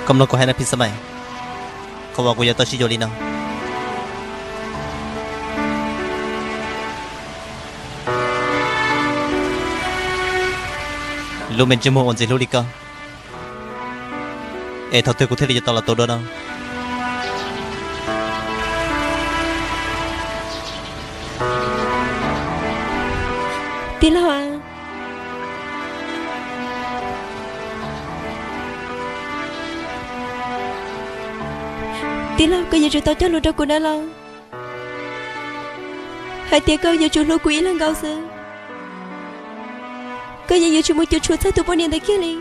Koj mloog kuv hais na Phij Xab Mais, qhov uas kuv yuav tau sib yuav li no, lub me ntsej muag uas ntxim hlub li koj, es thaum twg kuv thiaj li yuav tau los tua dua no? Tij laug, tij laug, koj yuav tsum tau cog lus rau kuv na los, hais tias koj yuav tsum hlub kuv ib leeg nkaus xwb. Koj yeej yuav tsis mus cuam tshuam txog tus poj niam ntawd kiag li.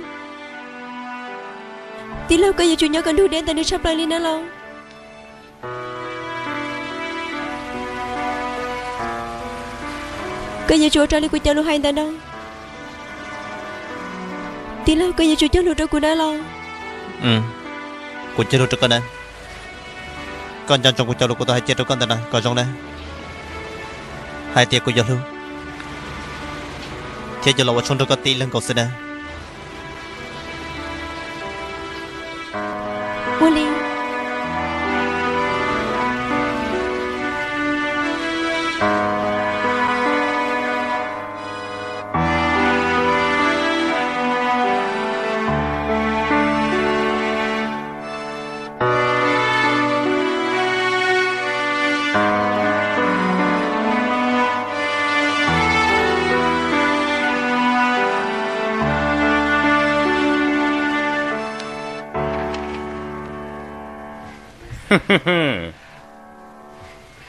Tij laug, koj yuav tsum nyob kom nrug deb ntawm nws tshaj plaws li na los. Koj yuav tsum ua raws li kuv cov lus hais ntawd no. Tij laug, koj yuav tsum cog lus rau kuv na los. Kuv cog lus rau koj na. Koj nco ntsoov kuv cov lus kuv tau hais cia rau koj ntawm no kom zoo na, hais tias kuv yuav hlub thiab yuav los ua tshoob nrog koj tib leeg nkaus xwb na. Ua li.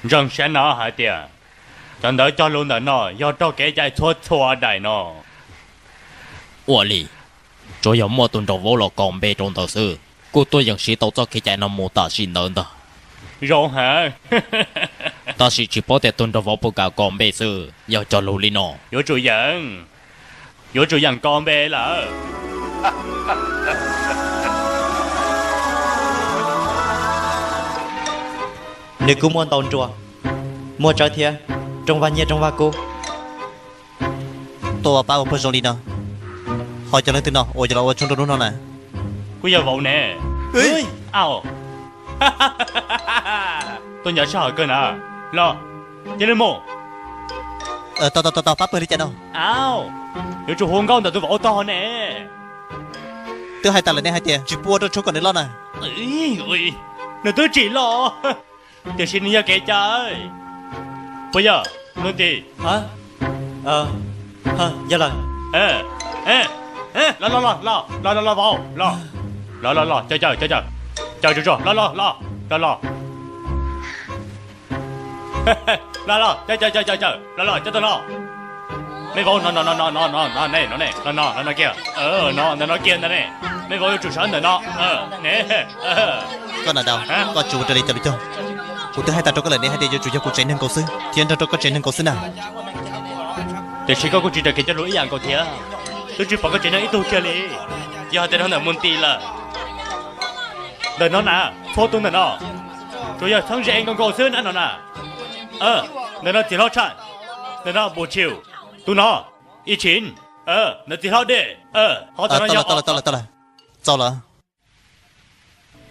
Ntseeg saib no hais tias cov ntawv cog lus ntawm no yog raug kev cai txhua txhua daim no. Ua li, tsuas yog muaj tus nraug vauv los kos npe rau ntawd xwb, kuj tuaj yeem siv tau txoj kev cai no mus tam sim ntawd ntag. Zoo heev. Tab sis tsis paub tias tus nraug vauv puas kam kos npe xwb, yog cog lus li no. Yuav tsum yeem, yuav tsum yeem kos npe lawm. Nws kuj muaj ntau nruas, muaj tsawb thiab, rooj vag nyiaj rooj vag kub. Tuaj ua pab ua pawg zoo li no, ho cov leej twg no uas yuav los ua tshoob rau hnub no na? Kuj yog vauv ne. Au, tuaj nco sij hawm kawg na. Los, cia li mus. Tau tau tau, pab pawg li cas no? Au, yuav tsum hu nkauj ntawm tus vauv tog ne. Twb hais tas lawm ne hais tias tsis pub ua rau tshoob kom nws loj na. Nws twb tsim los, tiam sis nws yog kev cai. Puas yog, Nuj Nti? Yog lawm. Los los los los los los vauv, los los los, caw caw caw caw, caw tsuag tsuag, los los los los los. Los los, caw caw caw caw caw, los los cov tag no. Me vauv, no no no no no no ne, no ne, no no no no kiag, no ntawm no kiag ntag ne. Me vauv yuav tsum sawv ntawm no ne. Koj na Dau, koj tsis ua raws li cov lus cog. Kuv twb hais tas rau koj lawm ne hais tias yuav tsum yog kuv tsev neeg nkaus xwb thiab nrog rau koj tsev neeg nkaus xwb na. Tiam sis koj kuj tsis raws kev cog lus ib yam nkaus thiab. Twb tsis pom koj tsev neeg ib tug kiag li. Yog hais tias dhau ntawm mus nti lawm, ntawm no na, txhua tus ntawm no tsuas yog txheeb ze nkaus nkaus xwb na no na. Ntawm no txiv hlob Tshaj, ntawm no Npus Tshiu, tus no Ib Tshim, ntawm txiv hlob Dej, ho ntawm no yog tau lawm.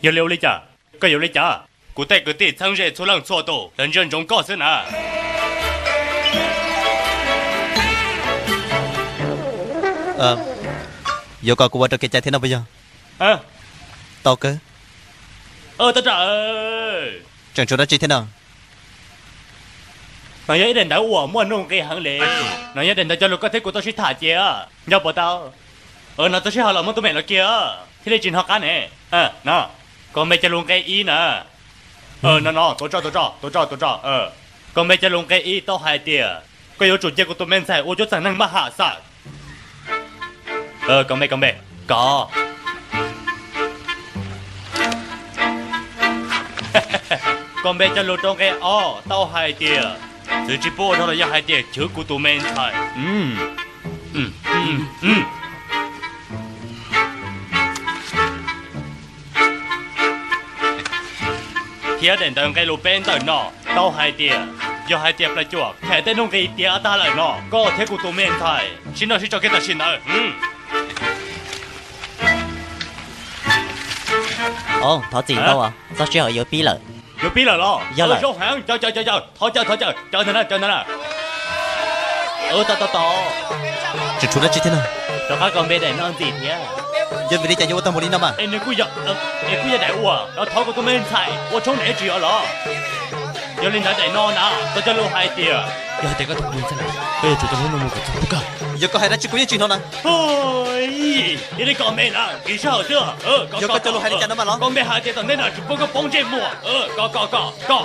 Yog li ua li cas? Koj yuav ua li cas? Kuv tej kwv tij txheeb ze txhua leej txhua tus lawv ntsia ntsoov koj xwb na. Yuav kom kuv ua raws kev cai thiab no puas yog? Tau kawg. Tseem tshuav dab tsi thiab no? No yog ib daim ntawv uas muaj nuj nqis heev li. No yog daim ntawv cog lus koj thiab kuv tau sib tham cia. Nco puas tau? No txog sij hawm los muab tus mem los kiag thiaj li tsis hnov qab ne. No, kos npe cog lus nqe ib na. No no, tuav tso, tuav tso, tuav tso, tuav tso. Kos npe cog lus nqe ib tau hais tias koj yuav tsum cia kuv tus me ntxhais ua cuab txeeg neeg maj ham xav. Kos npe, kos npe, kos. Kos npe cog lus rau nqe ob tau hais tias txwv tsis pub ua rog los yog hais tias chwv kuv tus me ntxhais. Thiab daim ntawv nqe lus peb ntawm no tau hais tias yog hais tias Plas Cuam them tej nuj nqis tiav tag lawm no, koj thiab kuv tus me ntxhais sib nrog sib tso kiag tam sim ntawd. Thov txim ntau, txoj sij hawm yuav pib lawm. Yuav pib lawm los? Yog lawm. Zoo heev, caw caw caw caw, thov caw thov caw, caw ntawm na, caw ntawm na. Tau tau tau. Tseem tshuav dab tsi thiab na? Rov qab kos npe daim no ntxiv thiab. Yog vim li cas yuav ua tau npaum li no mas? Es nws kuj yog, es kuj yog daim uas thov kom tus me ntxhais ua tshoob daim tsis yog los? Yog li ntawd daim no na, koj cog lus hais tias, yog hais tias koj tau kuv tus ntxhais, koj yuav tsum tau hlub nug mus kom txog pub kawg. Yog koj hais dab tsi kuv yeej tsis hnov na. Yog li koj me na, kis sij hawm xwb. Yog koj cog lus hais li cas no mas los? Koj me hais tias tom ntej no tsis pub koj poob ntsej muag. Koj koj koj koj.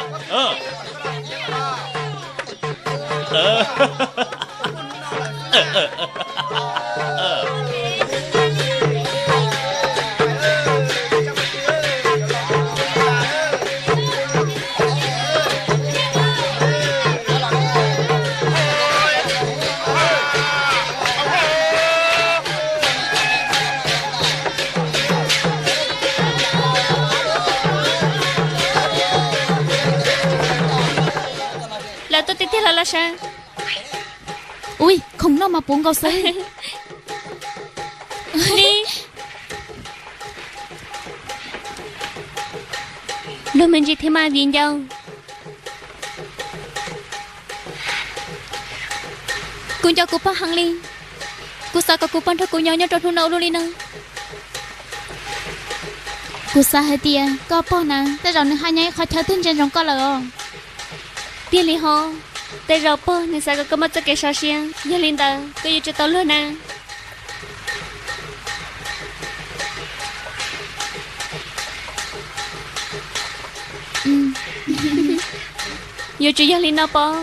Lawv tuaj tiag tiag los los sav. Ui, khoom noj mas puv nkaus xwb. Li luag me ntsis thiab mas viv ncaus. Kuv nco kuv pog heev li. Kuv xav kom kuv pog nrog kuv nyob nyob rau hnub no ua luaj li no. Kuv xav hais tias koj pog na, tej zaum nws haj nyob ib qhov chaw twg ntsia ntsoov koj lawm os. Tiag li hov, tej zaum pog nws xav kom koj muaj txoj kev sov siab, yog li ntawd koj yuav tsum tau luag na. Yuav tsum yog li no pov.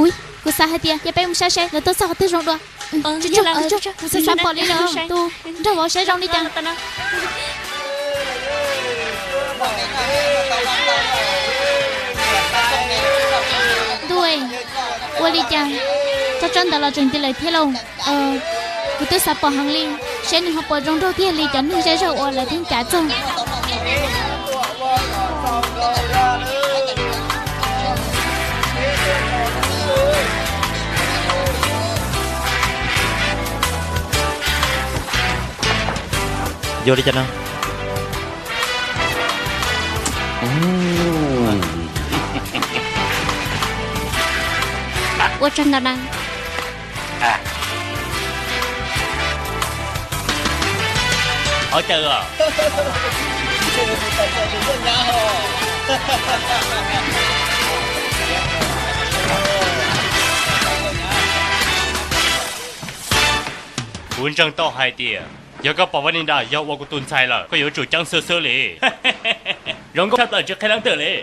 Ui, kuv xav hais tias cia peb mus saib seb lawv tuaj txog qhov twg zoo dua. Tsis tsuag, kuv xav xav pom li lawm, tus nrog vauv saib zoo li cas. Ntuj, ua li cas tsob tsob ntawd los tseem cia lawm thiab lauj. Kuv twb xav pom heev li, seb nws ho puas zoo nraug tiag li cov neeg zej zog uas lawv thiaj cav txog. Yog li cas no? Ua tsaug ntau na. Qhov chaw os. Kuv ntseeg tau hais tias yog koj pom Vaj Lis Nras yog ua kuv tus ntxhais lawm, koj yuav tsum ceeb xwb xwb li. Zoo nkauj tshaj plaws tsis qhia leej twg li.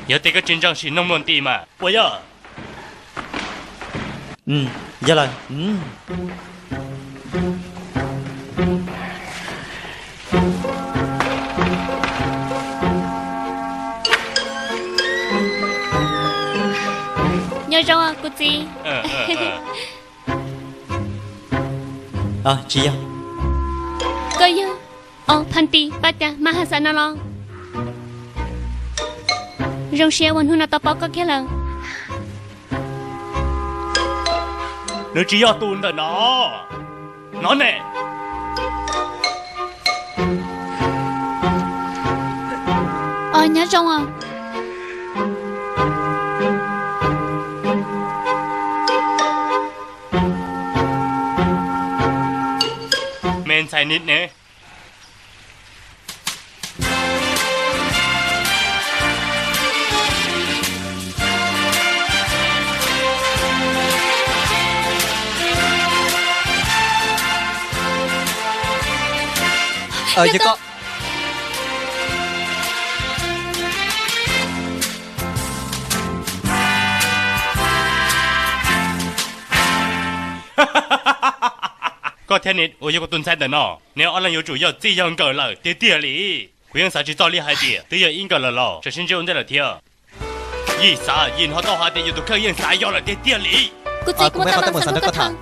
Yog tias koj tsis ntseeg sim noog luag nti mas puas yog? Yog lawm. Nyob zoo kuv txiv. Tsis yog. Koj yog, o, Phan Tis, pab cas mas has xav no los? Zoo siab uas hnub no tau paub koj kiag lawm. Nws tsis yog tus ntawm no. No ne. O, nyob zoo os. Me ntxhais Nis ne. Yog koj. Koj thiab Nis uas yog kuv tus ntxhais ntawm no, neb ob leeg yuav tsum yog txij yog nkawm lawm tiag tiag li. Kuv yeej xav tsis txog li hais tias twb yog ib nkawm lawm los tseem sib ntsib ua ntej lawm thiab. Yij xav, Yij hnov tau hais tias yus tus kheej yeej xav yog lawm tiag tiag li. Kuv txiv, kuv muaj teeb meem xav nrog koj tham.